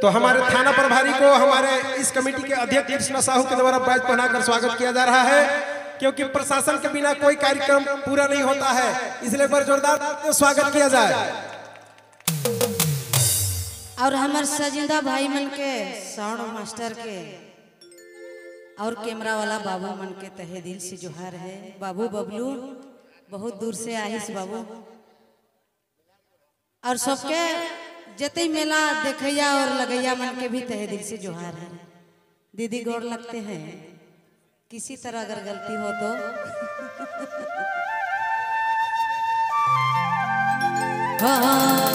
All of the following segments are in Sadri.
तो हमारे थाना प्रभारी को हमारे इस कमेटी के अध्यक्ष कृष्णा साहू के द्वारा बैज पहनाकर स्वागत किया जा रहा है, क्योंकि प्रशासन के बिना कोई कार्यक्रम पूरा नहीं होता है, इसलिए पर जोरदार स्वागत किया जाए। और हमारे सजिंदा भाई मन के, साउंड मास्टर के और कैमरा वाला बाबू मन के तहे दिल से जोहार है। बाबू बबलू बहुत दूर से आहिस बाबू, और सबके जते मेला देखैया और लगैया मन के भी तहे दिल से जोहार है। दीदी गोड़ लगते हैं, किसी तरह अगर गलती हो तो। जा।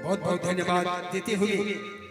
बहुत बहुत धन्यवाद देते हुए